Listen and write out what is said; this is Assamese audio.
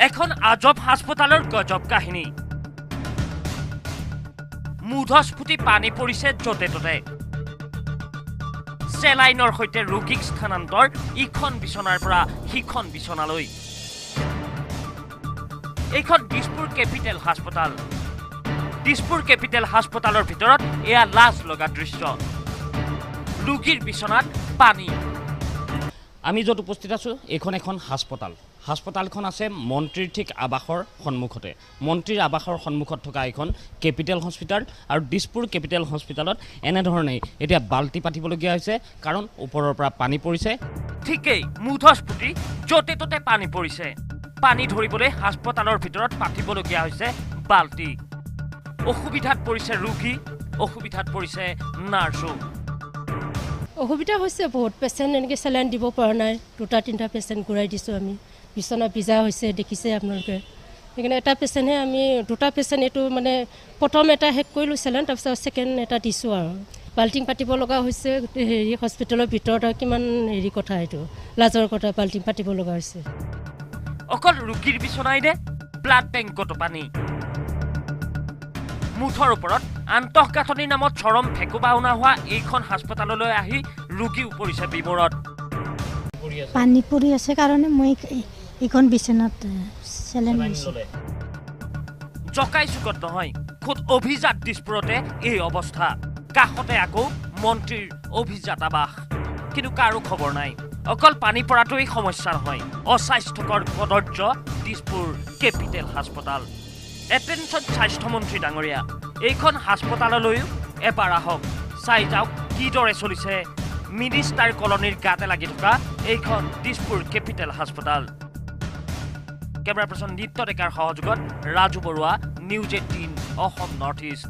এখন আজব হাস্পতালৰ গজব কাহিনী। মুধচ ফুটি পানী পৰিছে য'তে ত'তে। চেলাইনৰ সৈতে ৰোগীক স্থানান্তৰ ইখন বিচনাৰ পৰা সিখন বিচনালৈ। এইখন দিছপুৰ কেপিটেল হাস্পতাল। দিছপুৰ কেপিটেল হাস্পতালৰ ভিতৰত এয়া লাজ লগা দৃশ্য। ৰোগীৰ বিচনাত পানী। আমি য'ত উপস্থিত আছোঁ এইখন এখন হাস্পতাল। হাস্পতালখন আছে মন্ত্ৰীৰ ঠিক আৱাসৰ সন্মুখতে। মন্ত্ৰীৰ আৱাসৰ সন্মুখত থকা এইখন কেপিটেল হস্পিটেল আৰু দিছপুৰ কেপিটেল হস্পিটেলত এনেধৰণেই এতিয়া বাল্টি পাতিবলগীয়া হৈছে, কাৰণ ওপৰৰ পৰা পানী পৰিছে। ঠিকেই মুধচ ফুটি য'তে ত'তে পানী পৰিছে। পানী ধৰিবলৈ হাস্পতালৰ ভিতৰত পাতিবলগীয়া হৈছে বাল্টি। অসুবিধাত পৰিছে ৰোগী, অসুবিধাত পৰিছে নাৰ্ছো। অসুবিধা হৈছে বহুত। পেচেণ্ট এনেকৈ চেলাইন দিব পৰা নাই, দুটা তিনিটা পেচেণ্ট ঘূৰাই দিছোঁ আমি। বিচনা ভিজা হৈছে, দেখিছে আপোনালোকে। সেইকাৰণে এটা পেচেণ্টহে আমি দুটা পেচেণ্ট এইটো মানে প্ৰথম এটা শেষ কৰিলোঁ চেলাইন, তাৰপিছত ছেকেণ্ড এটা দিছোঁ আৰু। বাল্টিং পাতিব লগা হৈছে হেৰি হস্পিটেলৰ ভিতৰত, আৰু কিমান হেৰি কথা, এইটো লাজৰ কথা, বাল্টিং পাতিব লগা হৈছে। অকল ৰোগীৰ বিচনাই নে, ব্লাড বেংকতো পানী। মুঠৰ ওপৰত আন্তঃগাঁথনিৰ নামত চৰম ভেকুবাওনা হোৱা এইখন হাস্পতাললৈ আহি ৰোগীও পৰিছে বিমূৰত। পানী পৰি আছে কাৰণে মই এইখন বিচনাত চেলাইন লৈছোঁ। জকাই চুকত নহয়, খোদ অভিজাত দিছপুৰতে এই অৱস্থা। কাষতে আকৌ মন্ত্ৰীৰ অভিজাত আৱাস, কিন্তু কাৰো খবৰ নাই। অকল পানী পৰাটোৱেই সমস্যা নহয়, অস্বাস্থ্যকৰ কদৰ্য দিছপুৰ কেপিটেল হাস্পতাল। এটেনশ্যন স্বাস্থ্যমন্ত্ৰী ডাঙৰীয়া, এইখন হাস্পতাললৈও এবাৰ আহক, চাই যাওক কিদৰে চলিছে মিনিষ্টাৰ কলনীৰ গাতে লাগি থকা এইখন দিছপুৰ কেপিটেল হাস্পতাল। কেমেৰা পাৰ্চন নিত্য ডেকাৰ সহযোগত Raju Barua, news 18, Assam north east.